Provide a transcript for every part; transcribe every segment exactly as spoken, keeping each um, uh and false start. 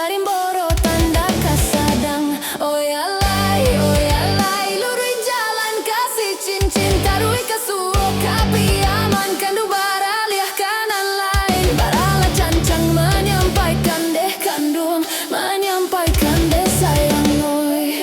Rimboro tanda ka sadang. Oi alai, oi alai, luruih jalan kasih cincin, taruih ka suok ka Piaman, kandu baraliah ka nan lain, baralah cancang manyampaikan deh kanduang, manyampaikan deh sayang, oi.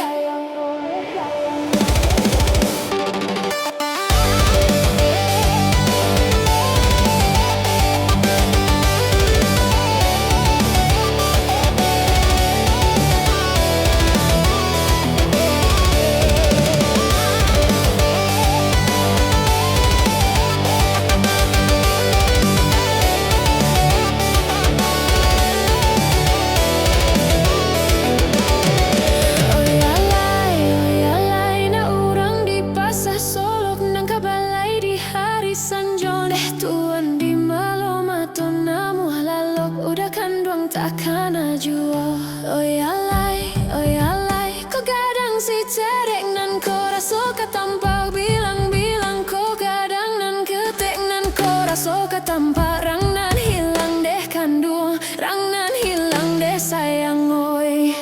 Oi alai, oi alai, nak urang di Pasa Solok, nan ka balai di hari sanjo deh tuan, di malam mato namuah lalok, udah kanduang takana juo. Oi alai, oi alai, ko gadang si cerek nan ko raso ka tampak bilang-bilang, ko gadang nan ketek nan ko raso ka tampak, rang nan hilang deh kanduang, rang nan hilang deh sayang, oi.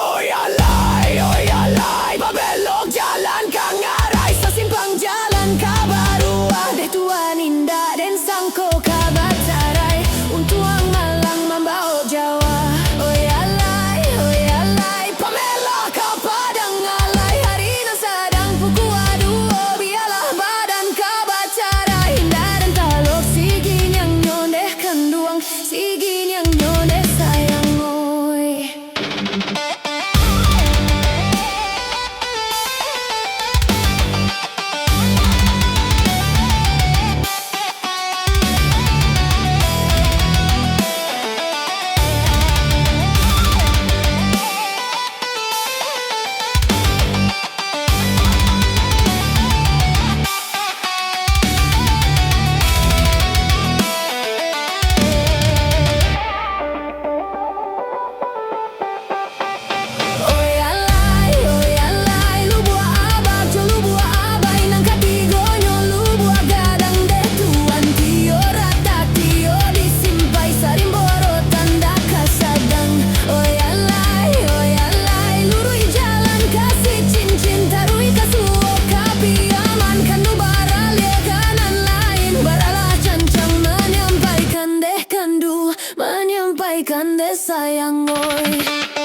Oi alai, oi alai, babelok jalan ka ngarai, sasimpang jalan ka baruah deh tuan, indak den sangko ka bacarai, untuang malang mambao jawa. Oi alai, oi alai, pamelah ka Padang Alai, hari nan sadang pukua duo, bialah badan ka bacarai, indak den talok sigi niang nyo deh kanduang, sigi niang nyo deh sayang, oi. Oi alai, oi alai, lubuak abak jo lubuak abai, nan katigonyo lubuak gadang deh tuan, tio ratak tio disimpai, sarimboro tanda ka sadang. Oi alai, oi alai, luruih jalan kasih cincin, taruih ka suok ka Piaman, kandu baraliah ka nan lain, baralah cancang manyampaikan deh kandu, manyampaikan deh sayang, oi.